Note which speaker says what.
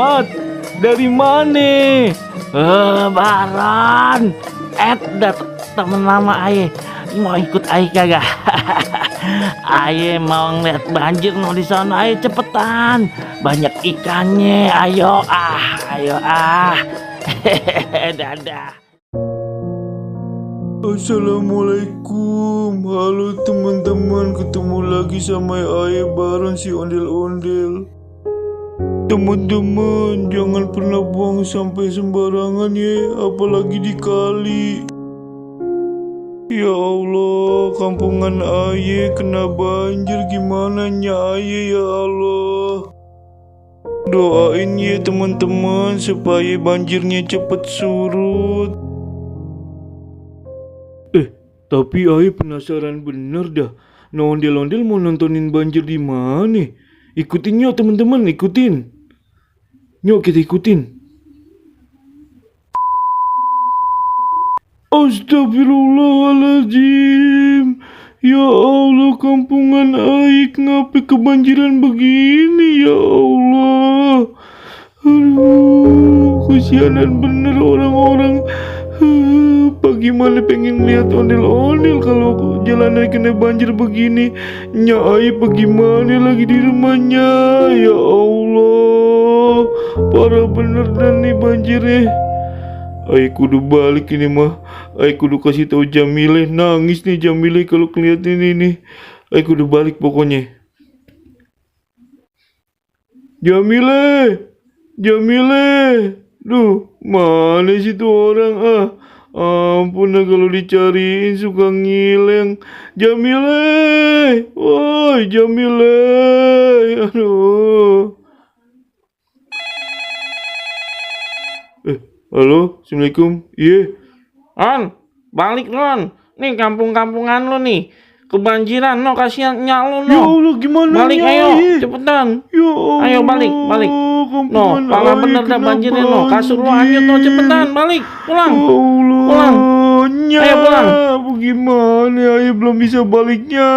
Speaker 1: Mat, dari mana?
Speaker 2: Baron. Dat temen lama aye. Mau ikut aye kagak? Aye mau ngeliat banjir no di sana, aye cepetan. Banyak ikannya. Ayo ah. Dadah.
Speaker 1: Assalamualaikum. Halo teman-teman, ketemu lagi sama Aye Baron si ondel-ondel. Teman-teman, jangan pernah buang sampai sembarangan ya, apalagi di kali. Ya Allah, kampungan Aye kena banjir, gimana nya Aye ya Allah. Doain ya teman-teman supaya banjirnya cepet surut. Tapi Aye penasaran bener dah. Nah, ondel-ondel mau nontonin banjir di mana? Ikutin yuk teman-teman, ikutin. Yuk kita ikutin. Astagfirullahaladzim. Ya Allah, kampungan Aye kenapa kebanjiran begini ya Allah. Aduh, kesianan bener orang-orang. Bagaimana pengen lihat ondel-ondel kalau jalanan kena banjir begini. Nya Aye bagaimana lagi di rumahnya. Ya Allah, parah bener dan nih banjirnya. Aye kudu balik ini mah. Aye kudu kasih tahu Jamile. Nangis nih Jamile kalau kelihatan ini. Aye kudu balik pokoknya. Jamile, duh, mana sih tuh orang ah? Ampun lah kalau dicariin suka ngileng. Jamile, woi Jamile, aduh. Halo, assalamualaikum. Iya.
Speaker 2: Ron, balik Ron. Nih kampung-kampungan lo nih kebanjiran, no kasihan nyak lo no.
Speaker 1: Ya Allah, gimana
Speaker 2: Balik
Speaker 1: nih,
Speaker 2: ayo,
Speaker 1: Aye?
Speaker 2: cepetan.
Speaker 1: Ya Allah,
Speaker 2: Ayo balik. No,
Speaker 1: kampungan
Speaker 2: pala
Speaker 1: Aye
Speaker 2: bener dah
Speaker 1: kena
Speaker 2: banjirnya no. Kasur lo
Speaker 1: banjir.
Speaker 2: hanyut no, cepetan balik, pulang.
Speaker 1: Ya Allah,
Speaker 2: Pulang.
Speaker 1: Nya,
Speaker 2: Ayo pulang.
Speaker 1: bagaimana Aye belum bisa baliknya.